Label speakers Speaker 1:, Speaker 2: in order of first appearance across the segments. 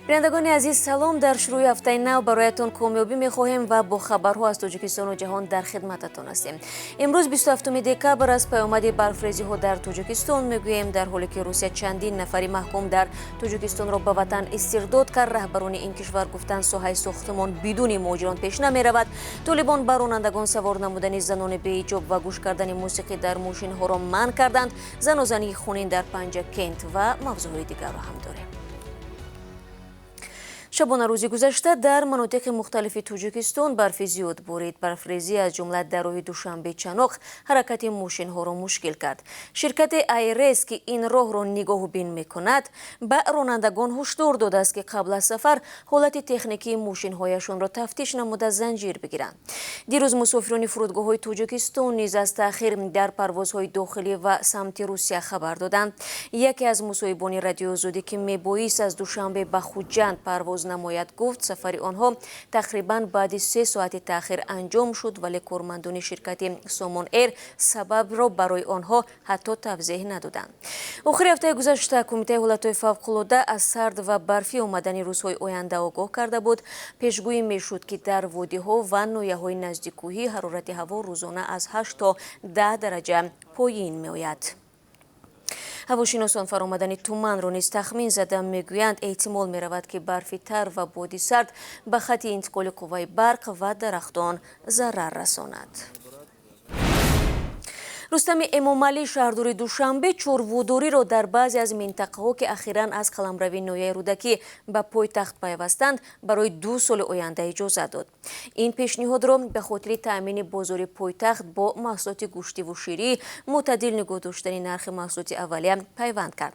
Speaker 1: Бинандагони азиз, салом. Дар шурӯи ҳафтаи нав бароятон комёбӣ мехоҳем ва бо хабарҳо аз Тоҷикистону ҷаҳон дар хидмататон ҳастем. Имрӯз 27 декабр аз паёмади барфрезиҳо дар Тоҷикистон мегӯем. Дар ҳоле ки Русия чандин нафари маҳкум дар Тоҷикистонро ба ватан истирдод кард, раҳбарони ин кишвар гуфтанд, соҳаи сохтмон бидуни муҳоҷирон пеш намеравад. Толибон ба ронандагон савор намудани занони беҳиҷоб ва гӯш кардани мусиқӣ дар мошинҳоро манъ карданд. Занозании хунин дар Панҷакент ва мавзӯъҳои дигарро ҳам дорем. Шабонарӯзи гузашта дар манотиқи мухталифи Тоҷикистон барфи зиёд борид. Барфрезӣ аз ҷумла дар роҳи Душанбе-Чаноқ ҳаракати мошинҳоро мушкил кард. Ширкати Айрес, ки ин роҳро нигоҳубин мекунад, ба ронандагон ҳушдор додааст, ки қабл аз сафар ҳолати техникии мошинҳояшонро тафтиш намуда занҷир бигиранд. Дирӯз мусофирони фурудгоҳҳои Тоҷикистон низ аз таъхир дар парвозҳои дохилӣ ва самти Русия хабар доданд. Яке аз мусоҳибони Радиои Озодӣ, ки мебоист аз Душанбе ба Хуҷанд парвоз намояд, гуфт, сафари онҳо тақрибан баъди 3 соати таъхир анҷом шуд, вале кормандони ширкати Сомон Эйр сабабро барои онҳо ҳатто тавзеҳ надоданд. Охири ҳафтаи гузашта Кумитаи ҳолатҳои фавқулода аз сард ва барфӣ омадани рӯзҳои оянда огоҳ карда буд. Пешгӯӣ мешуд, ки дар водиҳо ва ноҳияҳои наздиккӯҳӣ ҳарорати ҳаво рӯзона аз 8 то 10 дараҷа поён меояд. Ҳавошиносон фаромадани туманро низ тахмин зада мегӯянд, эҳтимол меравад, ки барфи тар ва боди сард ба хатти интиқоли қувваи барқ ва дарахтон зарар расонад. Рустами Эмомалӣ, шаҳрдори Душанбе, чорводориро дар баъзе аз минтақаҳо, ки ахиран аз қаламрави ноҳияи Рӯдакӣ ба пойтахт пайвастанд, барои 2 соли оянда иҷозат дод. Ин пешниҳодро ба хотири таъмини бозори пойтахт бо маҳсулоти гӯштиву ширӣ, мӯътадил нигоҳ доштани нархи маҳсулоти аввалия пайванд кард.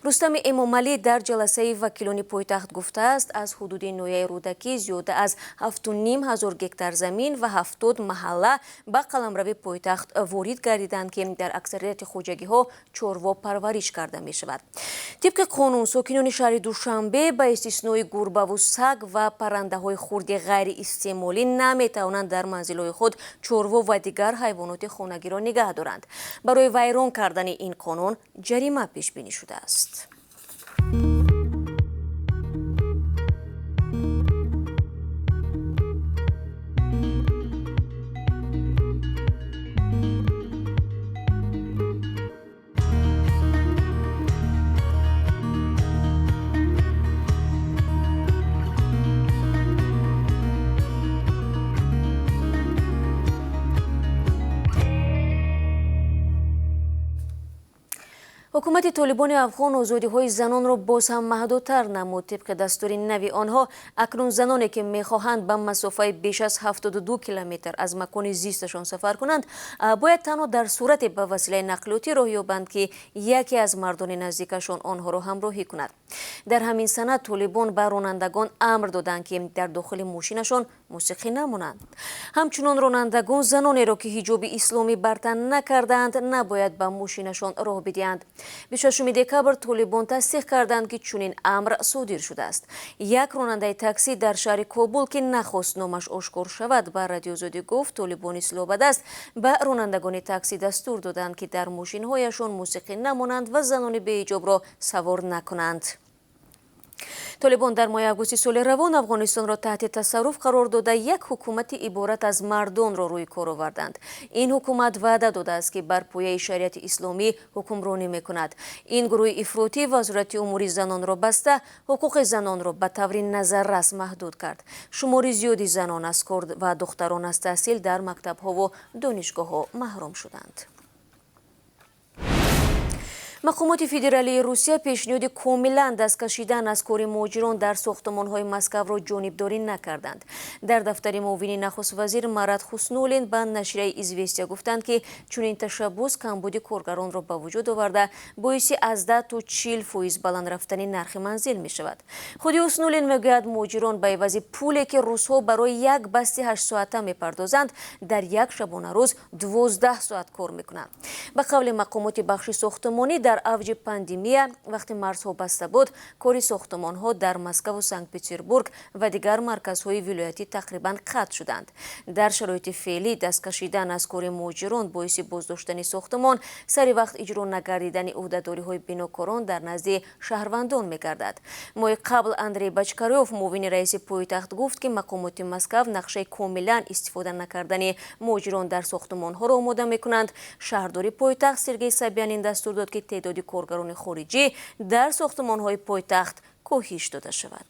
Speaker 1: Рустами Эмомалӣ дар ҷаласаи вакилони пойтахт гуфтааст, аз ҳудуди ноҳияи Рӯдакӣ зиёда аз 7,5 ҳазор гектар замин ва 70 маҳалла ба қаламрави пойтахт ворид гардиданд, ки дар аксарияти хоҷагиҳо чорво парвариш карда мешавад. Тибқи қонун, сокинони шаҳри Душанбе ба истиснои гурбаву саг ва паррандаҳои хурди ғайриистеъмолӣ наметавонанд дар манзилҳои худ чорво ва дигар ҳайвоноти хонагиро нигаҳ доранд. Барои вайрон кардани ин қонун ҷарима пешбинӣ шудааст. Ҳукумати Толибони афғон озодиҳои занонро боз ҳам маҳдудтар намуд. Тибқи дастури нави онҳо, акнун заноне, ки мехоҳанд ба масофаи беш аз 72 километр аз макони зисташон сафар кунанд, бояд танҳо дар сурате ба василаи нақлиётӣ роҳ ёбанд, ки яке аз мардони наздикашон онҳоро ҳамроҳӣ кунад. Дар ҳамин санад толибон ба ронандагон амр доданд, ки дар дохили мошинашон мусиқӣ намонанд. Ҳамчунон ронандагон занонеро, ки ҳиҷоби исломӣ бар тан накардаанд, набояд ба мошинашон роҳ бидиҳанд. 26 декабр толибон тасдиқ карданд, ки чунин амр содир шудааст. Як ронандаи таксӣ дар шаҳри Кобул, ки нахост номаш ошкор шавад, ба Радиои Озодӣ гуфт, толибони силоҳбадаст ба ронандагони таксӣ дастур доданд, ки дар мошинҳояшон мусиқӣ намонанд ва занони беҳиҷобро савор накунанд. Толибон дар моҳи августи соли равон Афғонистонро таҳти тасарруф қарор дода, як ҳукумати иборат аз мардонро рӯи кор оварданд. Ин ҳукумат ваъда додааст, ки бар пояи шариати исломӣ ҳукмронӣ мекунад. Ин гурӯҳи ифротӣ Вазорати умури занонро баста, ҳуқуқи занонро ба таври назаррас маҳдуд кард. Шумори зиёди занон аз кор ва духтарон аз таҳсил дар мактабҳову донишгоҳҳо маҳрум шуданд. Мақомоти федералии Русия пешниҳоди комилан даст кашидан аз кори муҳоҷирон дар сохтмонҳои Москваро ҷонибдорӣ накарданд. Дар дафтари муовини нахуствазир Марат Хуснуллин ба нашрияи Известия гуфтанд, ки чунин ташаббус камбуди коргаронро ба вуҷуд оварда, боиси аз 10 то 40% баланд рафтани нархи манзил мешавад. Худи Хуснуллин мегӯяд, муҳоҷирон ба ивази пуле, ки русҳо барои як басти 8 соата мепардозанд, дар як шабонарӯз 12 соат кор мекунанд. Ба қавли мақомоти бахши сохтмонӣ, дар Дар авҷи пандемия, вақте марзҳо баста буд, кори сохтмонҳо дар Москва ва Санкт-Петербург ва дигар марказҳои вилоятӣ тақрибан қатъ шуданд. Дар шароити феълӣ даст кашидан аз кори муҳоҷирон боиси боздоштани сохтмон, сари вақт иҷро нагардидани ӯҳдадориҳои бинокорон дар назди шаҳрвандон мегардад. Моҳи қабл Андрей Бочкарёв, муовини раиси пойтахт, гуфт, ки мақомоти Москва нақшаи комилан истифода накардани муҳоҷирон дар сохтмонҳоро омода мекунанд. Шаҳрдори пойтахт Сергей Собянин дастур дод, ки теъдоди коргарони хориҷӣ дар сохтмонҳои пойтахт коҳиш дода шавад.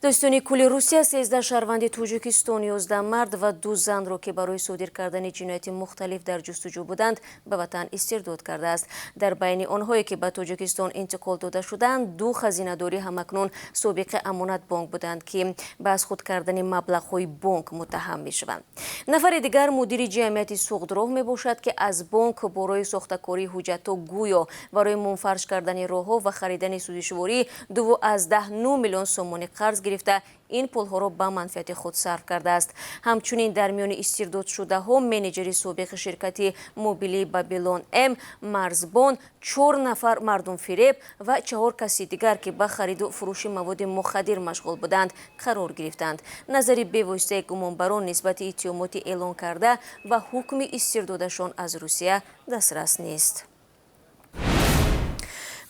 Speaker 1: Додситонии кулли Русия 13 шаҳрванди Тоҷикистон, 11 мард ва 2 занро, ки барои содир кардани ҷинояти мухталиф дар ҷустуҷӯ буданд, ба ватан истирдод кардааст. Дар байни онҳое, ки ба Тоҷикистон интиқол дода шуданд, 2 хазинадори ҳамакнун собиқи Амонатбонк буданд, ки ба аз худ кардани маблағҳои бонк муттаҳам мешаванд. Нафари дигар мудири ҷамъияти Суғдроҳ мебошад, ки аз бонк барои сохтакории ҳуҷҷатҳо, гӯё барои мунфарш кардани роҳҳо ва харидани сӯзишворӣ 2,9 миллион сомонӣ қарз гирифта, ин пулҳоро ба манфиати худ сарф кардааст. Ҳамчунин дар миёни истирдодшудаҳо менеҷери собиқи ширкати мобилии Бабилон М, марзбон, 4 нафар мардумфиреб ва 4 каси дигар, ки ба хариду фурӯши маводи мухаддир машғул буданд, қарор гирифтанд. Назари бевоситаи гумонбарон нисбати иттиҳомоти эълон карда ва ҳукми истирдодашон аз Русия дастрас нест.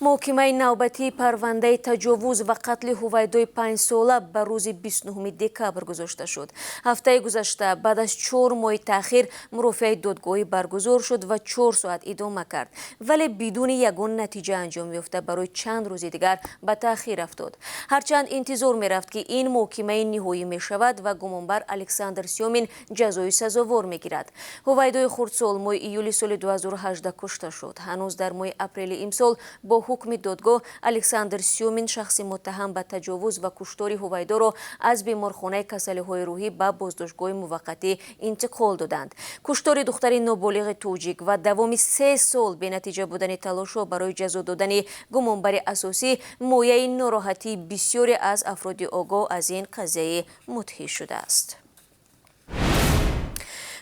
Speaker 1: Муҳокимаи навбатии парвандаи таҷовуз ва қатли Ҳувайдои 5-сола ба рӯзи 29 декабр гузошта шуд. Ҳафтаи гузашта баъд аз 4 моҳи таъхир мурофиаи додгоҳӣ баргузор шуд ва 4 соат идома кард, вале бидуни ягон натиҷа анҷом ёфта барои чанд рӯзи дигар ба таъхир афтод. Ҳарчанд интизор мерафт, ки ин муҳокимаи ниҳоӣ мешавад ва гумонбар Александр Сёмин ҷазои сазовор мегирад. Ҳувайдои хурдсол моҳи июли соли 2018 кушта шуд. Ҳанӯз дар моҳи апрели имсол бо ҳукми додгоҳ Александр Сёмин, шахси муттаҳам ба таҷовуз ва куштори Ҳувайдоро, аз беморхонаи касалиҳои рӯҳӣ ба боздоштгоҳи муваққатӣ интиқол доданд. Куштори духтари ноболиғи тоҷик ва давоми 3 сол бенатиҷа будани талошҳо барои ҷазо додани гумонбари асосӣ мояи нороҳатии бисёре аз афроди огоҳ аз ин қазияи мудҳиш шудааст.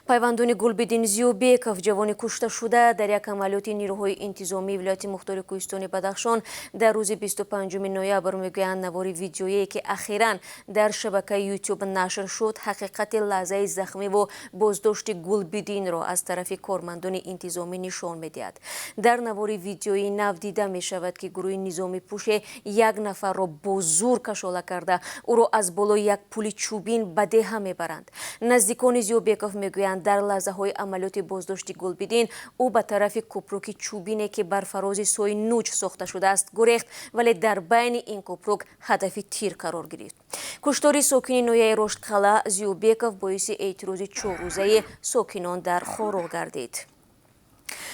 Speaker 1: Пайвандони Гулбиддин Зиёбеков, ҷавони кушташуда дар як амалиёти нирӯҳои интизомии вилояти мухтори Кӯҳистони Бадахшон дар рӯзи 25 ноябр, мегӯянд, навори видеое, ки ахиран дар шабакаи Ютуб нашр шуд, ҳақиқати лаҳзаи захмиву боздошти Гулбиддинро аз тарафи кормандони интизомӣ нишон медиҳад. Дар навори видеои нав дида мешавад, ки гурӯҳи низомипӯше як нафарро бо зур кашола карда, ӯро аз болои як пули чӯбин ба деҳа мебаранд. Наздикони Зиёбеков мегӯянд, дар лаҳзаҳои амалиёти боздошти Гулбиддин ӯ ба тарафи кӯпруки чӯбине, ки бар фарози сои Нуҷ сохта шудааст, гурехт, вале дар байни ин кӯпрук ҳадафи тир қарор гирифт. Куштори сокини ноҳияи Роштқалъа Зиёбеков боиси эътирози 4-рӯзаи сокинон дар Хоруғ гардид.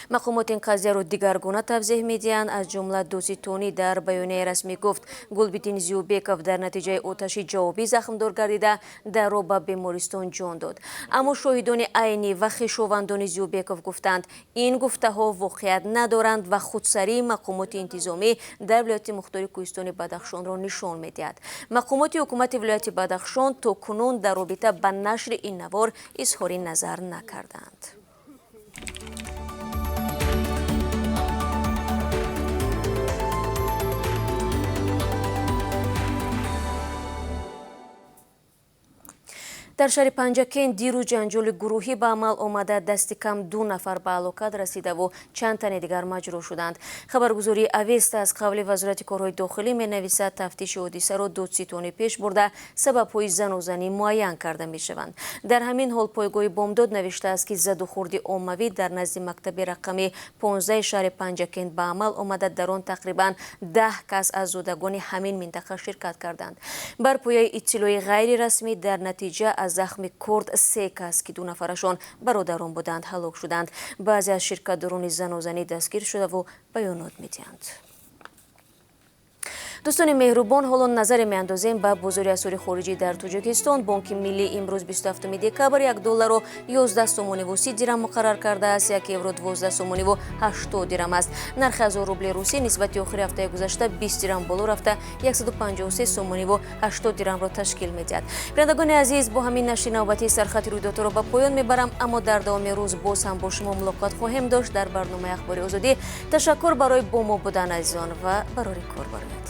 Speaker 1: Мақомот ин қазияро дигаргуна тавзеҳ медиҳанд. Аз ҷумла додситонӣ дар баёнияи расмӣ гуфт, Гулбиддин Зиёбеков дар натиҷаи оташи ҷавобӣ захмдор гардида, дар роҳ ба бемористон ҷон дод. Аммо шоҳидони айнӣ ва хешовандони Зиёбеков гуфтанд, ин гуфтаҳо воқеият надоранд ва худсарии мақомоти интизомӣ дар вилояти мухтори Кӯҳистони Бадахшонро нишон медиҳад. Мақомоти ҳукумати вилояти Бадахшон то кунун дар робита ба нашри ин навор изҳори назар накарданд. Дар шаҳри Панҷакент дирӯз ҷанҷоли гурӯҳӣ ба амал омада, дасти кам 2 нафар ба ҳалокат расидаву чанд тани дигар маҷрӯҳ шуданд. Хабаргузории Авеста аз қавли Вазорати корҳои дохилӣ менависад, тафтиши ҳодисаро додситонӣ пеш бурда, сабабҳои занозанӣ муайян карда мешаванд. Дар ҳамин ҳол пойгоҳи Бомдод навиштааст, ки задухӯрди оммавӣ дар назди мактаби рақами 15 шаҳри Панҷакент ба амал омада, дар он тақрибан 10 кас аз зодагони ҳамин минтақа ширкат карданд. Бар пояи иттилои ғайрирасмӣ дар натиҷа аз захми корд 3 кас, ки 2 нафарашон бародарон буданд, ҳалок шуданд. Баъзе аз ширкатдорони занозанӣ дастгир шудаву баёнот медиҳанд. Дӯстони меҳрубон, ҳоло назаре меандозем ба бозори асъори хориҷӣ дар Тоҷикистон. Бонки Миллӣ имрӯз, 27 декабр, 1 долларро 11 сомониву 30 дирам муқаррар кардааст, 1 евро 12 сомониву 80 дирам аст. Нархи 1000 рубли русӣ нисбати охири ҳафтаи гузашта 20 дирам боло рафта, 153 сомониву 80 дирамро ташкил медиҳад. Бинандагони азиз, бо ҳамин нашри навбатии Сархати рӯйдодҳоро ба поён мебарам, аммо дар давоми рӯз боз ҳам бо шумо мулоқот хоҳем дошт дар барномаи Ахбори Озодӣ. Ташаккур барои бо мо будан, азизон, ва барори кор барояд.